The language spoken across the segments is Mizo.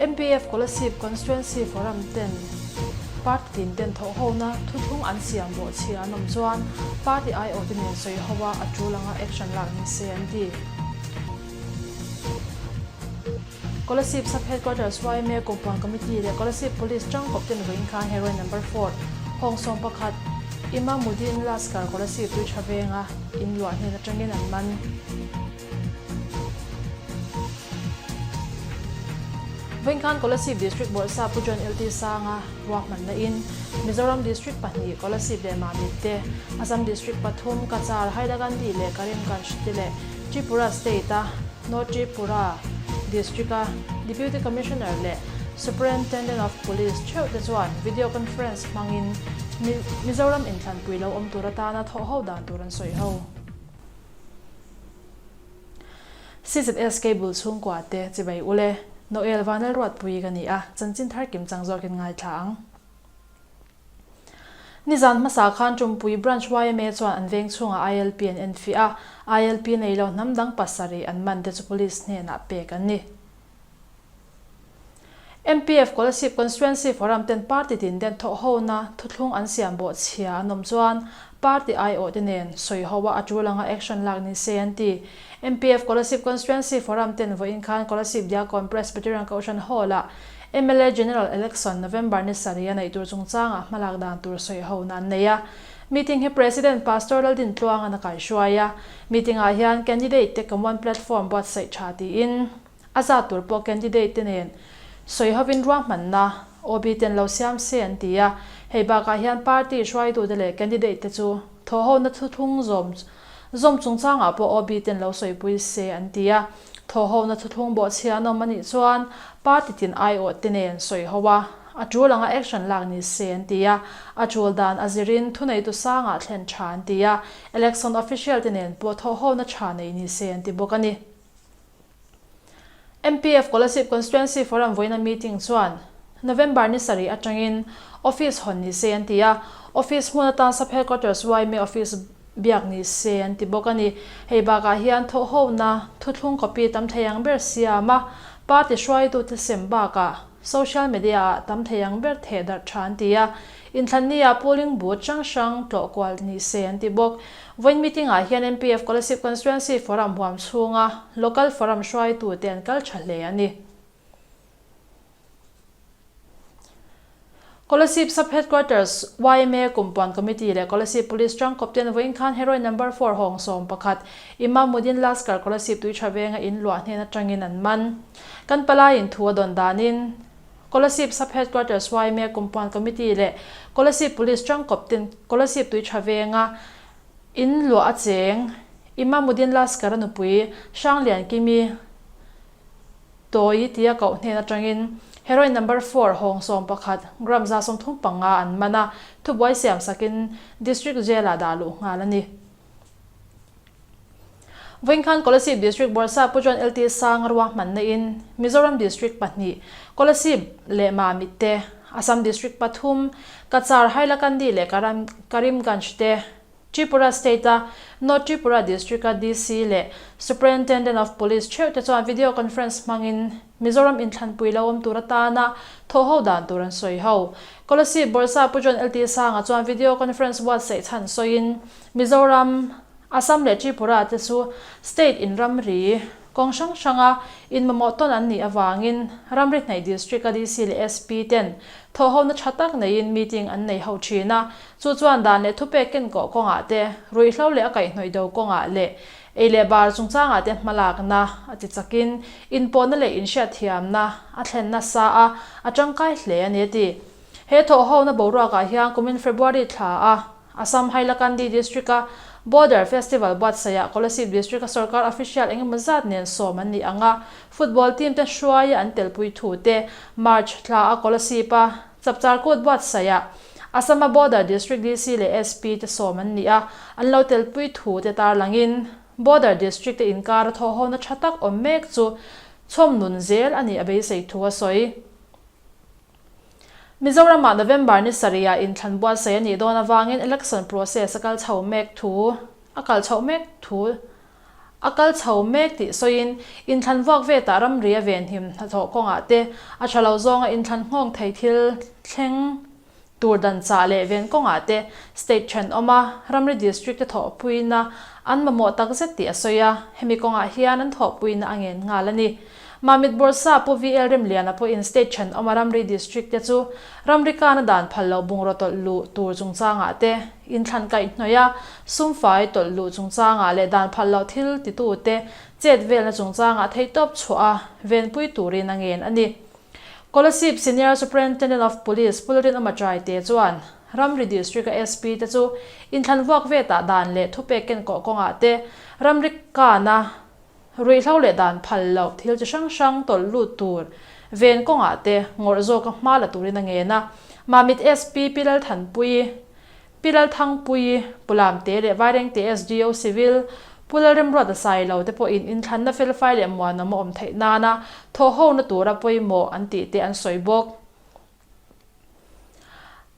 MPF Kolasib Constituency Forum ten party tin ten thawhhona thuthlung an siam bawhchhia an awm chuan party aiawhte nen sawi ho a, a tul anga action lak ni se an ti. Kolasib Sub Headquarters yma Kumpuan Committee leh Kolasib Police tangkawp ten vawiin khan Heroin Number Four, Hawng 11, Imamuddin Laskar Kolasib tui tha venga in luah hnen atangin an man. Vawiin khan Kolasib District Bawrhsa Pu John LT Sanga ruahmanna in Mizoram District pahnih Kolasib leh Mamit te, Assam District pathum Cachar, Hailakandi leh Karimganj te leh Tripura State-a North Tripura District-a Deputy Commissioner leh Superintendent of Police theuh te chuan video conference hmangin Mizoram inthlanpui lo awm tur atana thawhho dan tur an sawi ho. CZS Cable chhungkua te chibai ule, Noel Vanlalruatpui ka ni a, chanchin thar kim chang zawkin ngaithla ang. Nizan hmasa khan Tumpui Branch yma chuan an veng chhungah ILP an enfiah a, ILP nei lo hnam dang pasarih an man te chu Police hnenah pek an ni. MPF Kolasib Constituency Forum ten party tin den thawhhona thuthlung an siam bawh chhia an awm chuan party aiawh te nen sawi ho a a tul anga action lak ni se an ti. MPF Kolasib Constituency Forum ten vawiin khan Kolasib Diakon Presbyterian Kohhran Hall ah mla General Election November ni sarih a neih tur chungchangah hmalak dan tur sawi hona an nei a. Meeting hi President Pastor Laldintluangan a kaihruai a. Meeting ah hian candidate te Common Platform buatsaih tha tiin A zat tur pawh candidate te nen sawi hovin ruahmanna OB ten lo siam se an ti a, hei bakah hian party hruaitute leh candidate te chu thawhhona thuthlung zawm zawm chungchangah pawh OB ten lo sawipui se an ti a, thawhhona thuthlung bawhchhia an awm anih chuan party tin aiawh te nen sawi ho a, a tul anga action lak ni se an ti a, a tul dan a zirin thuneitu sangah thlen tha an ti a, election official te nen pawh thawhhona tha nei ni se an ti bawk a ni. MPF Kolasib Constituency Forum vawiina meeting chuan November ni sarih atangin office hawn ni se an ti a, office hmun atan Sub Headquarters yma office biak ni se an ti bawk a ni. Hei bakah hian thawhhona thuthlung copy tam thei ang ber siam a, party hruaitute sem bakah Social media ah tam thei ang ber theh darh tha an ti a, inthlanni ah polling booth hrang hrang tlawh kual ni se an ti bawk. Vawiin meeting ah hian MPF Kolasib Constituency Forum huam chhunga Local Forum hruaitu te an kal tha hle a ni. Kolasib Sub Headquarters yma Kumpuan Committee leh Kolasib Police tangkawp ten vawiin khan Heroin Number Four hawng 11 Imamuddin Laskar Kolasib Tuitha venga in luah hnen atangin an man. Kan palaiin thu a dawn danin Kolasib Sub Headquarters yma Kumpuan Committee leh Kolasib Police tangkawp ten Kolasib Tuitha venga in luah a cheng Imamuddin Laskar-a nupui Hranglian Kimi Tawi tia koh hnen atangin Heroin Number Four hawng 11 gram 35 an man a, thubuai siam sakin District Jail-ah dah luh nghal a ni. Vawinkhan Kolasib District Bawrhsa Pu John LT Sanga ruahmanna in Mizoram District pahnih, Kolasib leh Mamit te, Assam District pathum, Cachar, Hailakandi leh Karimganj te, Tripura State-a North Tripura District-a DC leh Superintendent of Police theuh te chuan video conference hmangin Mizoram inthlanpui lo awm tur atana thawhho dan tur an sawi ho. Kolasib Bawrhsa Pu John LT Sanga chuan video conference buatsaih chhan sawiin Mizoram, Assam leh Tripura te chu state in ramri kawng hrang hranga inmamawh tawn an nih avangin ramri hnaih district-a DC leh SP ten thawhhona tha tak neiin meeting an nei ho thin a, chu chuan dan leh thupek kenkawh kawngah te, ruihhlo leh a kaihhnawih do kawngah leh ei leh bar chungchangah te hmalakna a ti chakin inpawhna leh inhriatthiamna a thlen nasa a, a tangkai hle a ni a ti. He thawhhona boruakah hian kumin February thla a Assam Hailakandi District-a Border Festival buatsaihah Kolasib District-a sorkar official engemaw zat nen sawm an ni ang a, football team te hruaia an telpui thu te March thla a Kolasib-a Chapchar Kut buatsaihah Assam-a Border District DC leh SP te sawm an ni a, an lo telpui thu te tarlangin Border District te inkara thawhhona tha tak awm mek chu chhawm nun zel a nih a beisei thu a sawi. Mizoramah November ni sarihah inthlan buatsaih a nih dawn avangin election process a kal chho mek thu a kal chhoh mek thu A kal chho mek tih sawiin, inthlan vuak vetah ramri a venhim hnathawh kawngah te, a tha lo zawnga inthlan nghawng thei thil thleng tur dan chah leh ven kawngah te state thenawma ramri district te thawhpuina an mamawh takzet tih a sawi a, hemi kawngah hian an thawhpuina a ngen nghal a ni. Mamit Bawrhsa Pu VL Remliana pawhin state thenawma ramri district te chu ramri kana dan phal loh bungraw tawlh luh tur chungchangah te, inthlan kaihhnawih a, sumfai tawlh luh chungchangah leh dan phal loh thil titute chet velna chungchangah theihtawp chhuah a venpui turin a ngen a ni. Kolasib Senior Superintendent of Police Pu Lalrinawma Chaite chuan ramri district-a SP te chu inthlan vuak vetah dan leh thupek kenkawh kawngah te ramri kana Ruihhlo leh dan phal loh thil chi hrang hrang tawlh lut tur ven kawngah te ngawrh zawka hma la turin a ngen a. Mamit SP Pi Lalthanpuii, Pi Lalthangpuii, Pu Lamte leh Vairengte SDO Civil Pu Lalremruata Sailo te pawhin inthlanna felfai leh muanawm a awm theih nana thawhhona tura pawimawh an tih te an sawi bawk.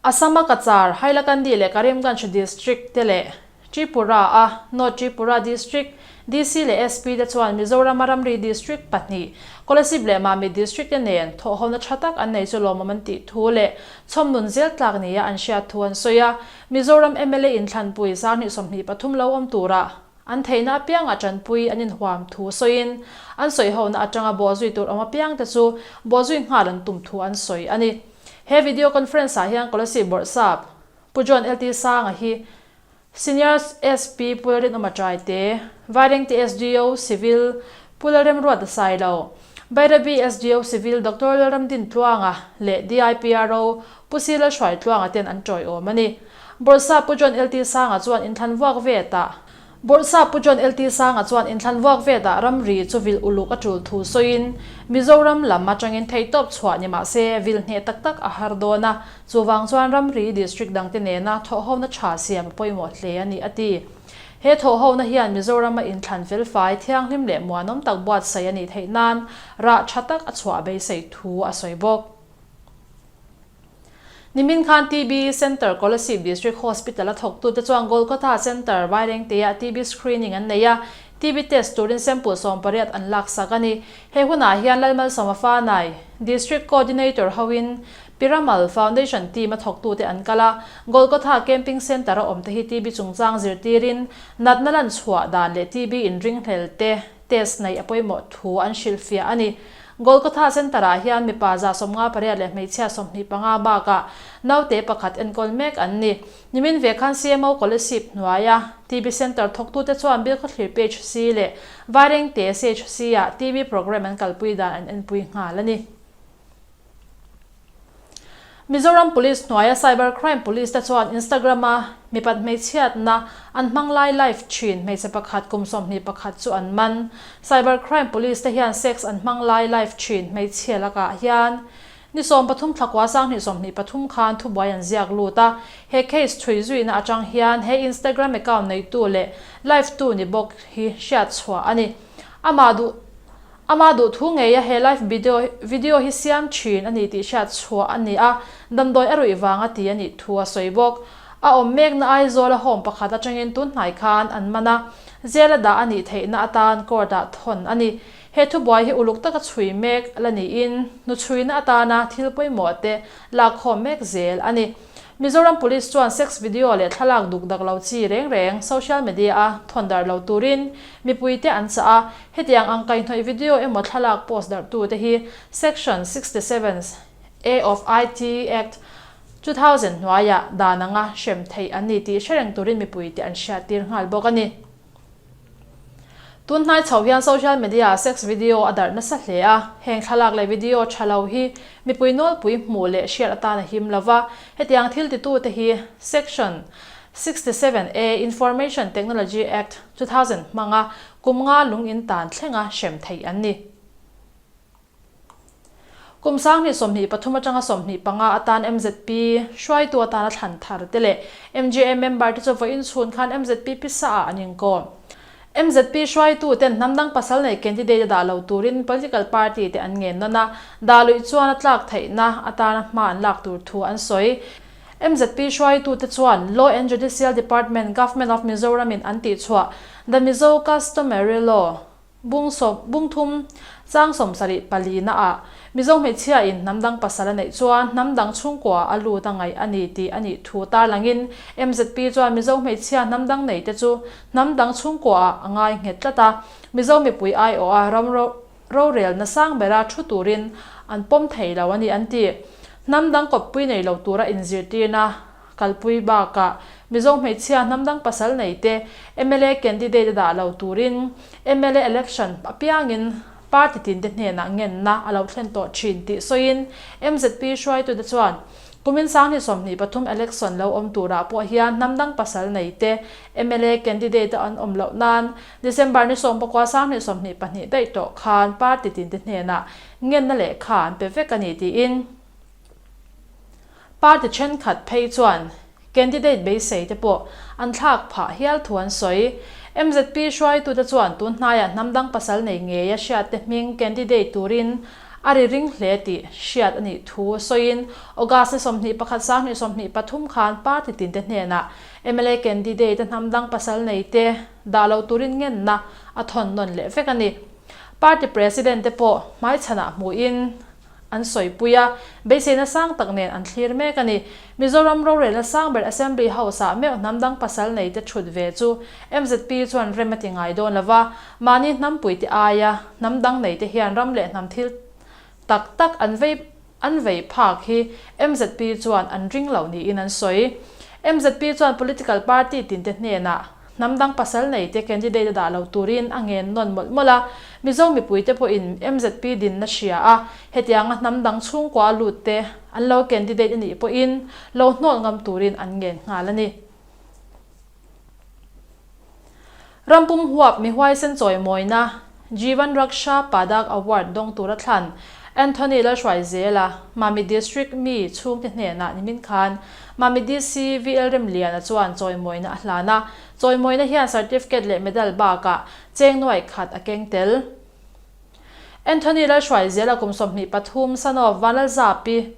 Assam-a Cachar, Hailakandi leh Karimganj District te leh Tripura-a North Tripura District, DC leh SP te chuan Mizoram-a ramri District pahnih, Kolasib leh Mamit District te nen thawhhona tha tak an nei chu lawmawm an tih thu leh chhawmnun zel tlak nia an hriat thu an sawi a. Mizoram mla inthlanpui 2023 lo awm turah An theihna apiangah tanpui an inhuam thu sawiin, an sawihona atanga bawhzui tur awm apiangte chu bawhzui nghal an tum thu an sawi a ni. He video conference ah hian Kolasib Bawrhsap, Pu John LT Sanga hi Senior SP Pu Lalrinawma Chaite, Vairengte SDO, Civil, Pu Lalremruata Sailo, Bairabi SDO Civil Doctor Lalramdin Tluanga leh DIPRO Pu Si Lalhruai Tluanga ten an tawiawm a ni. Bawrhsa Pu John LT Sanga chuan inthlan vuak vetah Bawrhsa Pu John LT Sanga chuan inthlan vuak vetah ramri chu vil uluk a tul thu sawiin, Mizoram lam atangin theihtawp chhuah ni mah se vil hneh tak tak a har dawn a, chuvang chuan ramri district dangte nena thawhhona tha siam a pawimawh hle a ni, a ti. He thawhhona hian Mizorama inthlan felfai, thianghlim leh muanawm tak buatsaih a nih theih nan rah tha tak a chhuah beisei thu a sawi bawk. Nimin khan TB Centre Kolasib District Hospital a thawktute chuan Golgotha Centre Vairengteah TB screening an nei a, TB test turin sample 18 an laksak a ni. He hunah hian Lalmalsawma Fanai, District Coordinator hoin Piramal Foundation team a thawktute an kal a, Golgotha Camping Centre a awmte hi TB chungchang zirtirin natna lan chhuah dan leh TB inringhlel te test neih a pawimawh thu an hrilhfiah a ni. Golgotha Centre-ah hian mipa 58 leh hmeichhia 25 bakah naute pakhat enkawl mek an ni. Nimin ve khan CMO Kolasib hnuaia TB Centre thawktute chuan Bilkhawthlir PHC leh Vairengte CHC-ah TB programme an kalpui dan an enpui nghal a ni. Mizoram Police hnuaia Cyber Crime Police te chuan Instagram-a mipat hmeichhiatna an hmang lai live thin hmeichhe pakhat kum 21 chu an man. Cyber Crime Police te hian sex an hmang lai live thin hmeichhia lakah hian ni 13 thlakua 2023 khan thubuai an ziak lut a. He case chhui zuina atang hian he Instagram account neitu leh live tu ni bawk hi hriatchhuah a ni. Amah duh. Amah duh thu ngeia he live video video hi siam thin a ni tih hriat chhuah a ni a, damdawi a ruih vanga ti a nih thu a sawi bawk. A awm mekna Aizawl a home pakhat atangin tun hnai khan an man a, jail a dah a nih theihna atan court ah thawn a ni. He thubuai hi uluk taka chhui mek la niin hnuchhuina atana thil pawimawh te lakkhawm mek zel a ni. Mizoram Police chuan sex video leh thlalak duk dak lo chi reng reng social media a thawn darh lo turin mipuite an chah a, hetiang ang kaihhnawih video emaw thlalak post darh tute hi Section 67 A of IT Act, 2000 hnuaiah dan anga hrem theih an ni tih hre reng turin mipuite an hriattir nghal bawk a ni. Tun hnai chho hian social media ah sex video a darh nasa hle a, heng thlalak leh video tha lo hi mipui nawlpui hmuh leh hriat atan a him lo va, hetiang thil titute hi Section 67 A Information Technology Act, 2000 hmanga kum nga lung in tan thlenga hrem theih an ni. Kum 2023 atanga 25 atan mzp hruaitu atana thlan thar te leh MJA member te chu vawiin chhun khan mzp pisa ah an inkawm. Mzp hruaitu ten hnam dang pasal nei candidate a dah lo turin political party te an ngen nawn a, dah luih chuan a tlak theihna atana hma an lak tur thu an sawi. Mzp hruaitu te chuan Law and Judicial Department, Government of Mizoram in an tihchhuah. The Mizo Customary Law, Bung sawm, bung thum, chang 74 na ah Mizo hmeichhia in hnam dang pasal a neih chuan hnam dang chhungkua a lut a ngaih a ni tih a nih thu tarlangin MZP chuan Mizo hmeichhia hnam dang nei te chu hnam dang chhungkua ah a ngai nghet tlat a, Mizo mipui aiawh a ram rorelna sang bera thu turin an pawm thei lo a ni an ti. Hnam dang kawppui nei lo tura inzirtirna kalpui bakah Mizo hmeichhia hnam dang pasal nei te mla candidate a dah lo turin mla election apiangin party tin te hnenah ngenna a lo thlen tawh thin tih sawiin MZP hruaitute chuan kumin 2023 election lo awm turah pawh hian hnam dang pasal nei te mla candidate a an awm loh nan December ni 19 2022 daih tawh khan party tin te hnenah ngenna lehkha an pe vek a ni tiin Party thenkhat phei chuan candidate beisei te pawh an thlak phah hial thu an sawi. MZP hruaitute chuan tun hnaiah hnam dang pasal nei ngeia hriat te hming candidate turin a ri ring hle tih hriat a nih thu sawiin August ni 21 2023 khan party tinte hnenah mla candidate a hnam dang pasal nei te dah lo turin ngenna a thawn nawn leh vek a ni. Party president te pawh hmaichhanah hmuhin an sawipui a, beiseina sang tak nen an thlir mek a ni. Mizoram rorelna sang ber Assembly House-ah meuh hnam dang pasal nei te thut ve chu MZP chuan rem a ti ngai dawn lo va, mahni hnampuite aia hnam dang nei te hian ram leh hnam thil tak tak an vei an vei phak hi MZP chuan an ring lo niin an sawi. MZP chuan political party tinte hnenah Hnam dang pasal nei te candidate a dah lo turin a ngen nawn mawlh mawlh a, Mizo mipuite pawhin MZP dinna hria a, hetianga hnam dang chhungkua a lut te an lo candidate a nih pawhin lo hnawl ngam turin an ngen nghal a ni. Rampum huap mi huaisen chawimawina Jeevan Raksha Padak Award dawng tura thlan Anthony Lalhruaizela, Mami District mi chhungte hnenah nimin khan Mami DC VL Remliana chuan chawimawina a hlan a, chawimawina hian certificate leh medal bakah cheng nuai khat a keng tel. Anthony Lalhruaizela kum 23 son of Vanlalzapi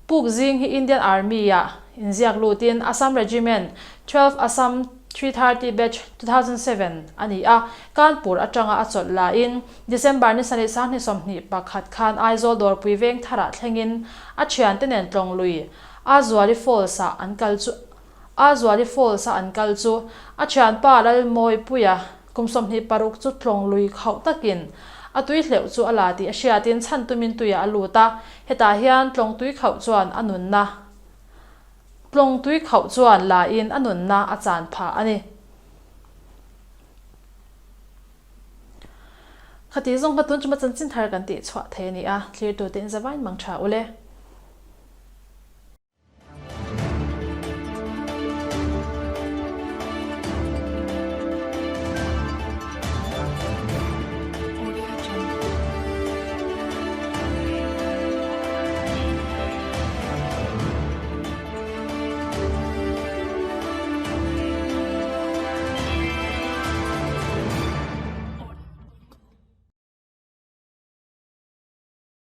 Puk zing hi Indian Army-ah inziak lutin Assam Regiment, 12 Assam 330 Batch, 2007 a ni a, Kanpur atanga a chawlh laiin December ni sarih 2021 khan Aizawl Dawrpui veng tharah thlengin a thiante nen tlawng lui Azuali Falls-ah an kal chu Azuali Falls-a an kal chu a thianpa Lalmawipuia Kum 26 chu tlawng lui khauh takin a tui hleuh chu a la tih a hriatin chhan tumin tuiah a lut a, hetah hian tlawng tui khauh chuan a nunna tlawng tui khauh chuan la in a nunna a chan phah a ni. Khati zawng kha tun chuma chanchin thar kan tih chhuah thei a ni a, thlirtute in zavain mang tha ule.